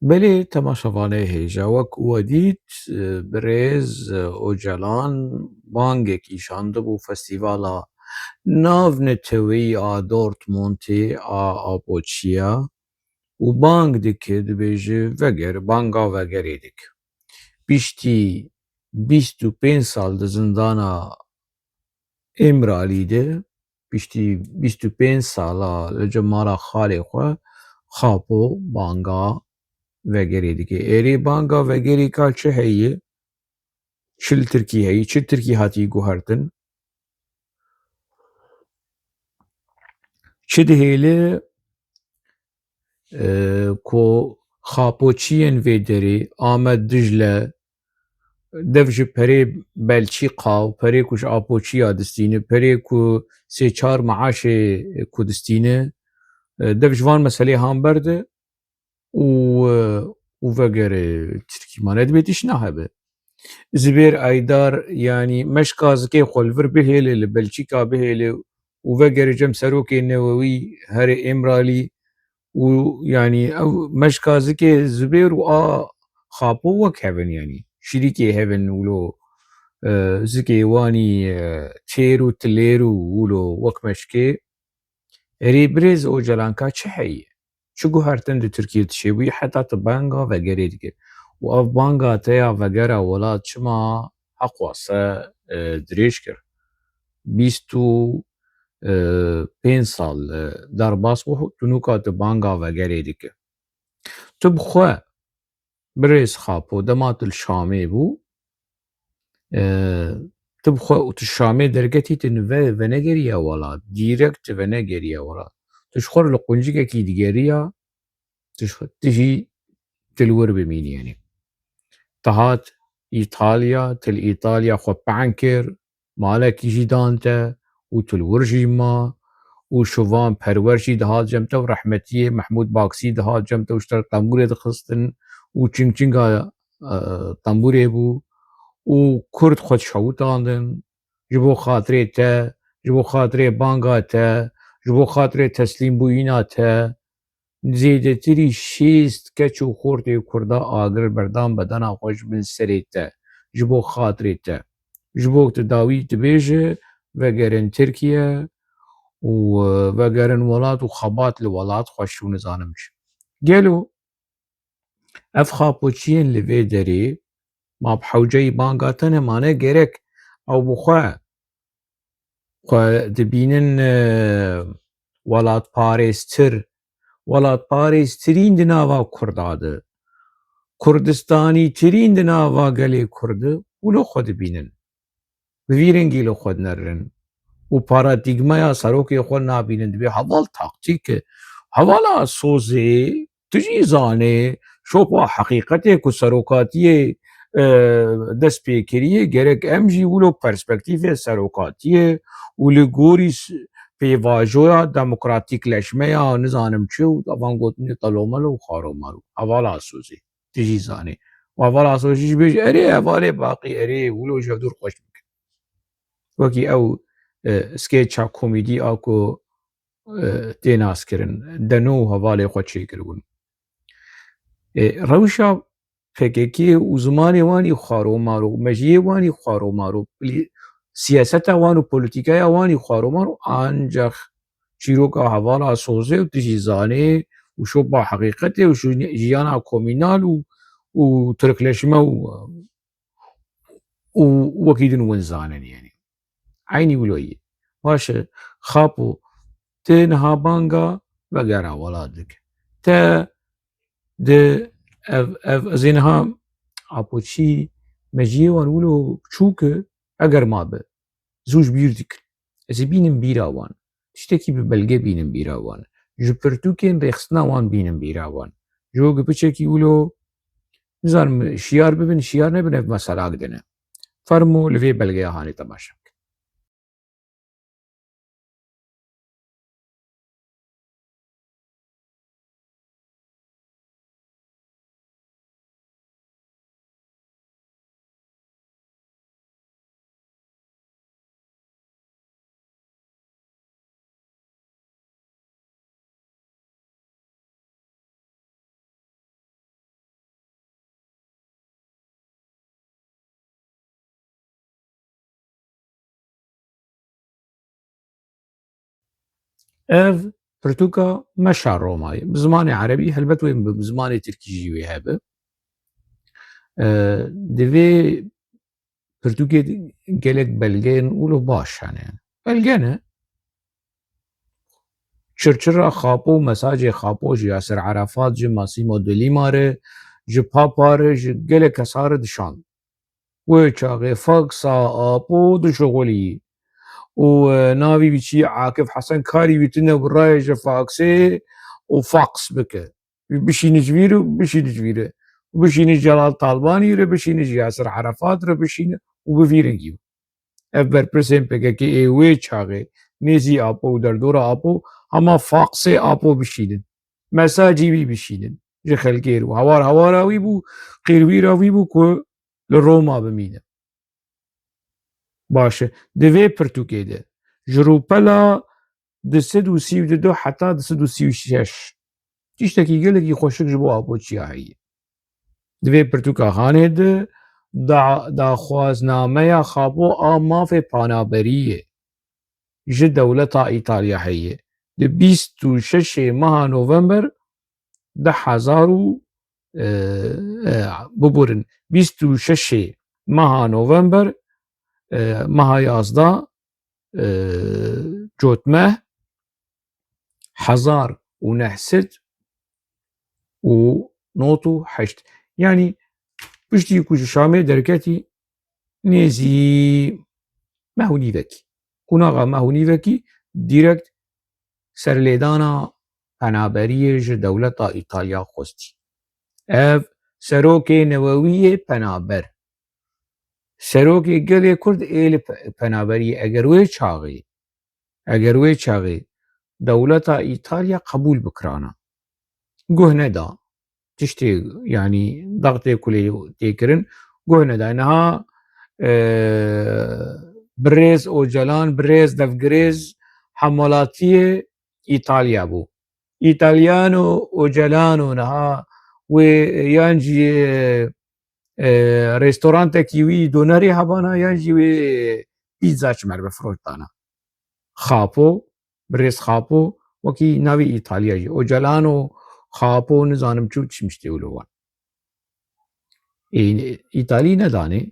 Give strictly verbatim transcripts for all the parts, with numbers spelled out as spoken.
Belê, temaşevanê hêja, wek we dît, e, birêz, e, Ocalan bangekî şandibû festîvala navneteweyî a Dortmundê a Apoçiya û bang dike, dibêje, veger, banga vegerê dike. Piştî bîst û pênc sal di zindana Îmralî de, piştî bîst û pênc sala li cem mala xalê xwe, Xapo banga vegerê dike. Êrê banga vegerê ka çi heye? Çi li Tirkî heye? Çi Tirkî hatiye guhertin? Çi dihêle, e, ku Xapoçiyên vê derê, Amed, Dicle, dev ji perê Belçîka û perê ku ji Apoçiya distîne, perê ku sê çar meaşê ku distîne, e, dev ji van meselê han berde û, e, û vegere Tirkî mane, dibê tişt nahebe. Zibêr Aydar, yanî meşka zikê xwe li vir bihêle, li Belçîka bihêle û vegere cem serokê newewî herê Îmralî û, yanî, ev meşka zikê Zibêr û a Xapo wek hev in, yanî şirîkê hev in wilo, e, zikê wanî, e, têr û tilêr û wilo wek meşkê. Erê birêz Ocalan, ka çi heye? Çi guhertin di Tirkiyê dişêbûyî heta tu banga vegerê dike? Û ev banga te ya vegera welat çima heqwase, e, dirêj kir? Bîst û, e, pênc sal, e, derbas bû, tu nûka tu banga vegerê dike. Tu bi xwe, birêz Xapo, dema tu li Şamê bû, e, tu bi xwe û tu Şamê derketî, tu ve-, venegeriya welat, dîrekt tu venegeriya welat. Tu ji xwe re li quncikekî digeriya, tu ji xwe, tu jî tu li wir bimînî, yanî. Tu hat Îtalya, tu li Îtalya xwe pehn kir, malekî jî dan te û tu li wir jî ma û Şovan Perwer jî dihat cem te û rehmetiyê Mehmûd Baksî dihat cem te û ji te re tembûrê dixistin û çingçinga, e, tembûrê bû û Kurd xwe dişewitandin ji bo xatirê te, ji bo xatirê banga te, ji bo xatirê teslîmbûyîna te. Zêdetirî şêst keç û xortê Kurda agir berdan bedena xwe ji bin serê te, ji bo xatirê te. Ji bo tu dawî dibêje, vegerin Tirkiye û, e, vegerin welat û xebat li welat xwe şû nizanim çi. Gelo ev Xapoçiyên li vê derê ma bi hewceyî banga te ne, mane gerek ew bi xwe xwe dibînin, e, welatparêztir, welatparêztirîn di nava Kurda de, Kurdistanîtirîn di nava gelê Kurd de, wilo xwe dibînin. Bi vî rengî li xwe dinerin û paradîgmaya serokê xwe nabînin. Dibê heval taktîk e. Hevala sozê, tu jî zanê, şopa heqîqetê ku serokatiyê, e, dest pê kiriye, gerek em jî wilo perspektîfê serokatiyê û li gorî s-, pêvajoya demokratîkleşmeya nizanim çi û evan gotinê telomelo û xaromaro, hevala sozê. Tu jî zanî. Û hevala sozê jî bêje, erê, hevalê Baqî, erê, wilo ji hevdûr xweş bikin. Wekî ew, e, skeça komîdî a ku, e, tê naskirin. Deno û hevalê xwe çêkiribûn. E, rewşa P K K û zimanê wanî xwaromaro, mejiyê wanî xwaromaro, poli-, siyaseta wan û polîtîkaya wanî xwaromaro, ancax çîroka hevala sozê û tu jî zanê û şopa heqîqetê û şû-, jiyana komînal û, û tirkleşme û, û wekî din win zanin, yanî. Eynî wilo yî. Baş e, Xapo, te niha banga vegera welat dike. Te di ev, ev, ez ê niha Apoçî mejiyê wan wilo çûk e, eger mabe, zû ji bîr dikin. Ez ê bînim bîra wan. Tiştekî bi belge bînim bîra wan. Ji pirtûkên rêxistina wan bînim bîra wan. Ji bo ku piçekî wilo, nizanim, şiyar bibin, şiyar nebin, ev mesela gidine. Fermo li vê belgeya hanê temaşe bikin. Ev pirtûka meşa Romayê. Bi zimanê erebî, helbet wê bi zimanê tirkî jî wê hebe. E, di vê pirtûkê de gelek belgeyên wilo baş hene. Belge ne? Çirçira Xapo, mesajê Xapo ji Yasir Arafat, ji Massimo D'Alema re, ji Papa re, ji gelek kesa re dişand. Wê çaxê faksa Apo dişuxulî. Û, e, navî wî çi ye? Akif Hesen, karî wî tune bi rayê ji faksê û faks bike. Bişîne ji vîr û bişîne ji vîr e. Bişîne ji Celal Talbanî re, bişîne ji Yasir Arafat re, bişîne û bi vî rengî. Ev berpirsên P K K ê wê çaxê nêzî Apo û derdora Apo hema faksê Apo bişînin. Mesajî wî bişînin ji xelkê re. Hawar hawara wî bû, qîrwîra wî bû ku li Roma bimîne. Baş e. Di vê pirtûkê de ji rûpela du sed û sî û du heta du sed û sî û şeş tiştekî gelekî xweşik ji bo Apo çiya heye. Di vê pirtûka Hanê de da-, daxwaznameya Xapo a mafê panaberiyê ji dewleta Îtalya heye. Di bîst û şeşê meha November du hezar û, e, e, biburin, bîst û şeşê meha November, e, meha yazdeh, e, Cotmeh, hezar û neh sed û nod û heşt. Yanî piştî ku ji Şamê derketî, nêzî meh û nîvekî, qonaxa meh û nîvekî, direkt serlêdana penaberiyê ji dewleta Îtalya xwestî. Ev serokê newewî yê penaber, serokê gelê Kurd ê li pe-, penaberiyê, eger wê çaxê, eger wê çaxê dewleta Îtalya qebûl bikirana, guh neda. Tiştê, yanî, daxtê ku lê tê kirin, guh neda. Niha, e, birêz Ocalan, birêz devgirêz hemwelatiyê Îtalya bû. Îtalyano Ocelano niha wê yan jî, e, e, restorantekî wî donerê hebana, yan jî wê pîtza çimer bifroştana. Xapo, birêz Xapo, wekî navê Îtalya jî. Ocelano, Xapo, nizanim çi û çi miştê wilo wan. Ê, Îtalî nedanê.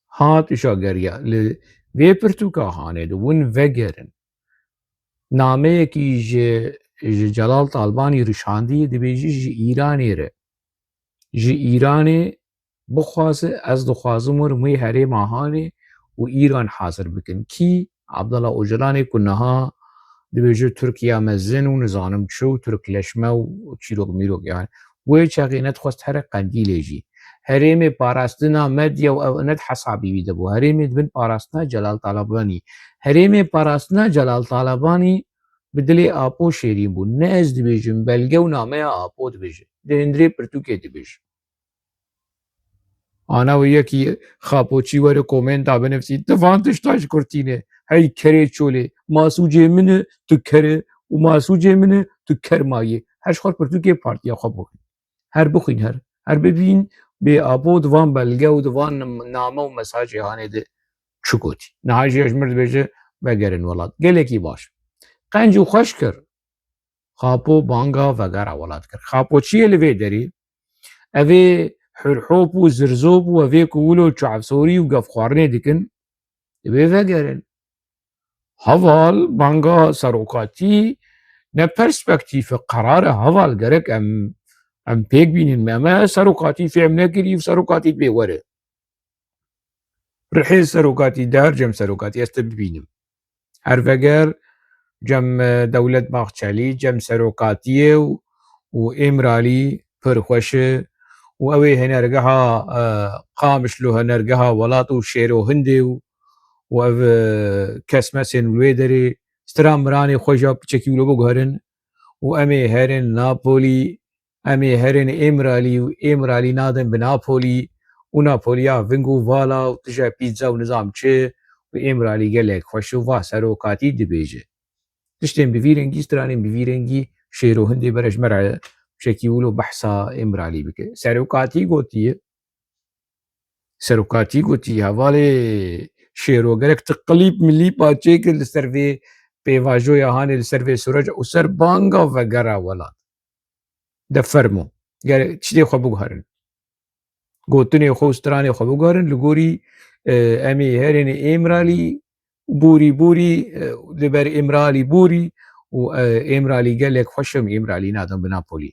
Hat îşa geriya. Li vê pirtûka Hanê de win vegerin. Nameyekî ji, ji Celal Talbanî rişandî, dibêjî ji Îranê re. Ji Îranê bixwaze, ez dixwazim werim wê herêma Hanê û Îran hazir bikin. Kî? Abdullah Ocalanê ku niha dibêje Tirkiya mezin û nizanim çi û Tirk leşme û çîrok mîrok, yani. Wê çaxê nedixwest here Qendîlê jî. Herêmê parastina medya û ev net hesabî wî de bû. Herêmê di bin parastina Celal Talabanî. Herêmê parastina Celal Talabanî bi dilê Apo şêrîn bû. Ne ez dibêjim, belge û nameya Apo dibêje. Di hundirê pirtûkê dibêje. Ana wê yekî Xapoçî were komenta binivîsî, tu van tişta ji kur tîne, hey kerê çolê, masûcê min e, tu ker e, û masûcê min e, tu ker mayî. Her ji xwe pirtûkê partiya xwe bixwîn. Her bixwîn her. Her bibîn bê Apo di van belge û di van name û mesajê Hanê de çi gotî. Niha jî ji mir dibêje vegerin welat. Gelekî baş. Qenc û xweş kir. Xapo banga vegera welat kir. Xapo çi ye li vê derê? Ev ê hurhop û zirzop û ev ê ku wilo çavsorî û gefxwarinê dikin, divê vegerin. Heval banga serokatî ne perspektîf e, qerar e heval, gerek em, em pêk bînin. Me, me serokatî fêm nekirî û serokatî divê were. Rihê serokatî, der cem serokatî, ez te bibînim. Her veger cem, e, Dewlet Bahçelî, cem serokatiyê û, û Êmralî pir xweş e û ew ê hunergeha, e, Qamişlo, hunergeha welat û şêro hindê û, û ev, e, kesmesên li wê derê stira miranê xwe ja piçekî wilo biguherin û em ê herin Napolî, em ê herin Êmralî û Êmralî nadin bi Napolî û Napoliya ving û vala û tije pîtza û nizam çi û Êmralî gelek xweş û va serokatî dibêje. Tiştên bi vî rengî, stranên bi vî rengî şêro hindê bere ji me re çekî wilo behsa Êmralî bike. Serokatî gotiye, serokatî gotiye, hevalê şêro, gerek tu qilîp milîpa çêkir li ser vê pêvajoya hanê li ser vê sûreca û ser banga vegera welat. De fermo. Gere çidê xwe biguherin. Gotinê xwe û stranê xwe biguherin, li gorî, e, em ê herênê Êmralî, borî, borî, e, li ber Êmralî borî û, e, Êmralî gelek xweş im, Êmralî nadim bi Napolî.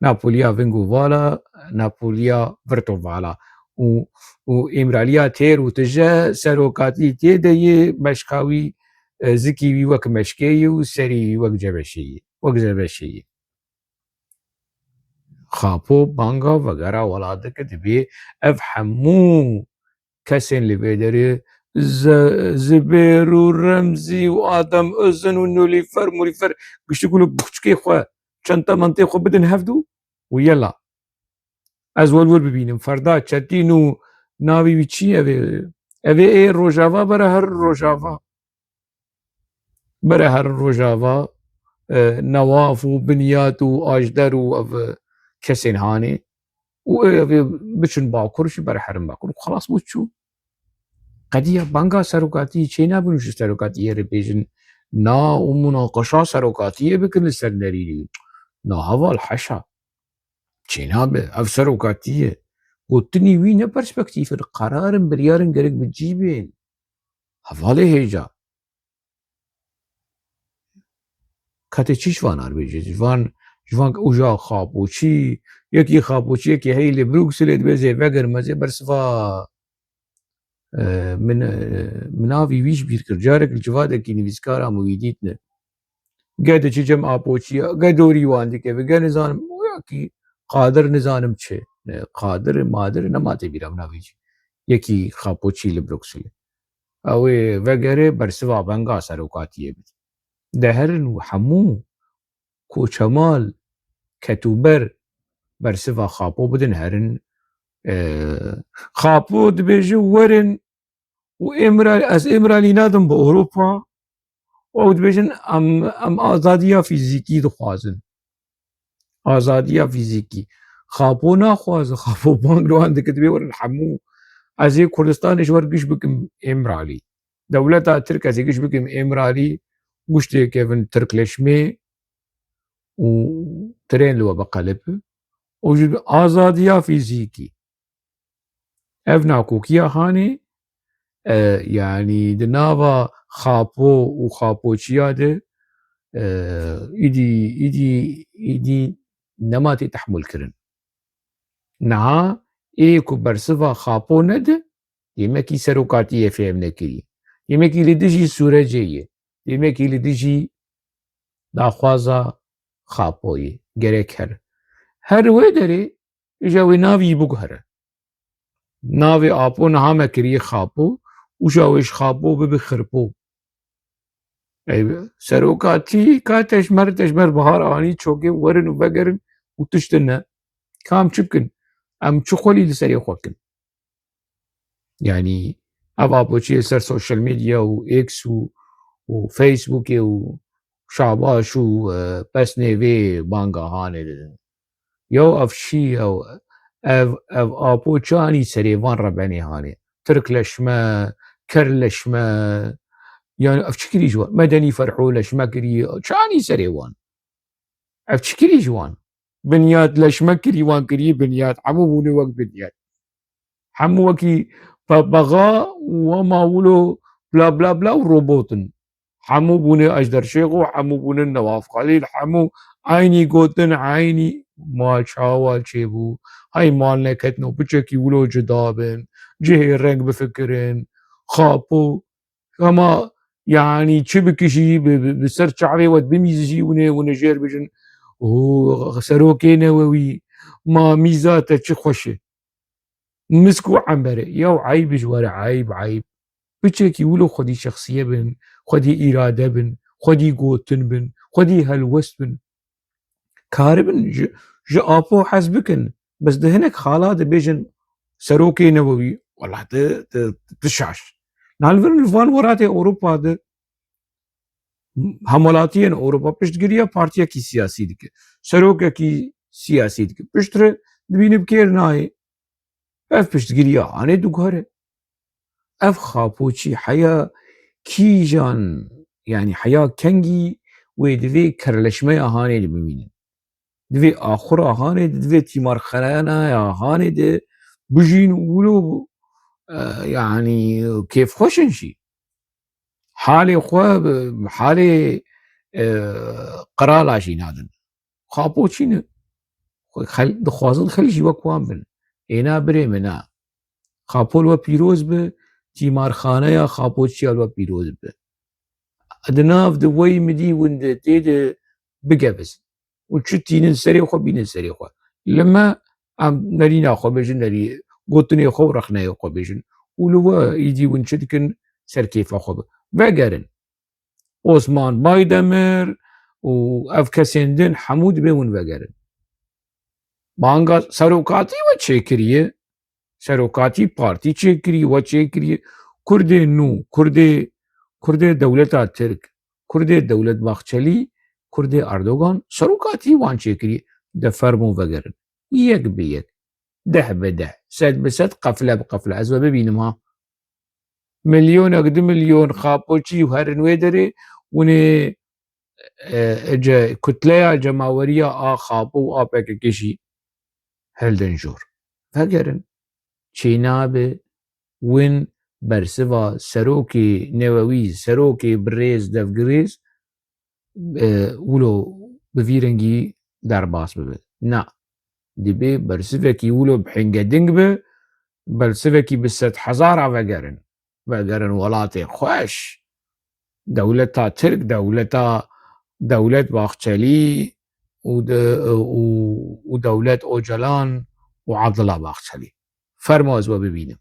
Napoliya ving û vala, Napoliya virt û vala. Û, û Îmraliya têr û tije serokatî tê de yê, meşka wî, e, zikî wî wek meşkê yê û serî wî wek cebeşê yê, wek zebeşê yê. Xapo banga vegera welat dike, dibê ev hemû kesên li vê derê, Ze-, Zibêr û Remzî û Adem Ozin û Nilûfer Mulûfer, giştik û li buxçikê xwe, çenta mentê xwe bidin hevdû û yela. Ez wel wir bibînim. Ferda Çetîn û navê wî çi ye? Ev ê, ev ê, ê Rojava bere her Rojava. Bere herin Rojava, e, Newaf û Binyat û Ajder û ev, e, kesên hanê û ev ê biçin Bakur jî bere herin Bakur û xelas bû çû. Qediya banga serokatiyê çê nabin û ji serokatiyê re bêjin na û munaqeşa serokatiyê bikin li ser nerînî. Na heval heşa. Çê nabe. Ev serokatiyê. Gotinî wî ne perspektîf in. Qerar in, biryar in gerek bi cî bên. Hevalê hêja. Katê çi ji van ar bêje? Ji van, ji van uja xapoçî, yekî xapoçî, yekî heyî li Brukselê dibê zê vegerim, ez ê bersiva, e, min, e, min navî wî ji bîr kir. Carek li civadekî nivîskara min wî dîtine. Ge diçi cem apoçiya, ge dorî wan dikeve, ge nizanim, wekî Qadir nizanim çi. Ne, Qadir, Madir, nema tê bîra min navê jî. Yekî xapoçî li Brukselê. Ew ê vegere bersiva venga serokatiyê bide. De herin û hemû koçemal, ketûber bersiva Xapo bidin herin. E, Xapo dibêje werin û Îmra-, ez Îmralî nadim bi Ewropa û ew dibêjin em, em azadiya fîzîkî dixwazin. Azadiya fîzîkî. Xapo naxwaze, Xapo bang li wan dike, dibê werin hemû. Ez ê Kurdistanê ji we re giş bikim Îmralî. Dewleta Tirk ez ê giş bikim Îmralî, guş têkevin Tirkleşmê û tirên li we biqelip. Û ji azadiya fîzîkî. Ev nakokiya hanê, e, yanî di nava Xapo û Xapoçiya de, e, îdî, îdî, îdî nema tê tehmûl kirin. Niha ê ku bersiva Xapo nede, yemekî serokatiyê fêm nekirî. Yemekî li dijî sûrecê ye. Yemekî li dijî daxwaza Xapoyê. Gerek her. Her wê derê, îja wê navî biguhere. Navê Apo niha me kiriye Xapo, û ja wê ji Xapo bibe Xirpo. Ey, serokatî ka tejmer, tejmer bihar anî çokê werin û vegerin û tiştin ne. Ka em çi bikin? Em çi xwelî li serê xwe kin? Yanî ev apoçiyê ser social media û X û, û Facebookê û Şabaş û, e, pesnê vê banga hanê didin. Yew ev çi yew, ev, ev apo çi anî serê van rebenê hanê? Tirkleşme, kerleşme, yani ev çi kirî ji wan? Medenî Ferhû leşme kirî, çi anî serê wan? Ev çi kirî ji wan? Binyat leşme kirî wan kirî binyat. Hemû bûne wek binyat. Hemû wekî pe-, bexa û wema wilo bla bla bla û robot in. Hemû bûne Ejder Şêxo, hemû bûne Newaf Xelîl, hemû eynî gotin, eynî ma çawa çêbû. Hey mal neketno, piçekî wilo cuda bin, cihê reng bifikirin, Xapo, hema, yanî çi bikişî, bi, bi, bi ser çavê we bimîzijî, hûn ê, hûn ê jêr bijin, û serokê Newewî, ma mîza te çi xweş e. Misk û embere. Yaw eyb ji we re, eyb, eyb. Piçekî wilo xwedî şexsiye bin, xwedî îrade bin, xwedî gotin bin, xwedî helwest bin. Karibin ji, ji Apo hez bikin. Bes di hinek xala de bêjin serokê Newewî. Wela tu, tu, tu şaş. Niha li vir li van welatê Ewropa de hemwelatiyên Ewropa piştgiriya partiyekî siyasî dike. Serokekî siyasî dike. Piştre dibîne bi kêr nayê. Ev piştgiriya hanê diguhere. Ev Xapoçî heya kîjan yanî heya kengî wê divê kerleşmeya hanê de bimînin. Divê axura hanê de, divê tîmarxanaya hanê de bijîn û wilo, e, yanî kêfxweş in jî. Halê xwe bi halê, e, qirala jî nadin. Xapo çî ne? Xwe xel-, dixwazin xelk jî wek wan bin. Êna birê min a. Xapo li we pîroz bi, tîmarxaneya Xapo çiya li we pîroz bi. Di nav di wey midî win de tê de bigevizin. Û çi tînin serê xwe, bînin serê xwe. Li me em nerîna xwe bêjin, nerî gotinê xwe û rexneyê xwe bêjin. Û li we îdî win çi dikin, ser kêfa xwe bi. Vegerin. Osman Baydemir û ev kesên din hemû dibê hûn vegerin. Banga serokatî we çêkiriye, serokatî partî çêkiriye, we çêkiriye. Kurdê nû, Kurdê, Kurdê dewleta Tirk, Kurdê Dewlet Bahçelî, Kurdê Erdogan, serokatî wan çêkiriye. De fermo vegerin. Yek bi yek, deh bi deh, sed bi sed, qefle bi qefle. Ez we bibînim ha. Milyonek, du milyon Xapoçî û herin wê derê, hûn ê, e, e, ce-, kutleya cemaweriya a Xapo û A P K K jî hildin jor. Vegerin. Çênabe win bersiva serokê newewî, serokê birêz, devgirêz, e, wilo bi vî rengî derbas bibe. Na. Dibê bersivekî wilo bi hingeding be, bersivekî bi sed hezara vegerin. Vegerin welatê xweş. Dewleta Tirk, dewleta, dewlet Bahçelî û de-, û, û dewlet Ocalan û Abdullah Bahçelî. Fermo ez we bibînim.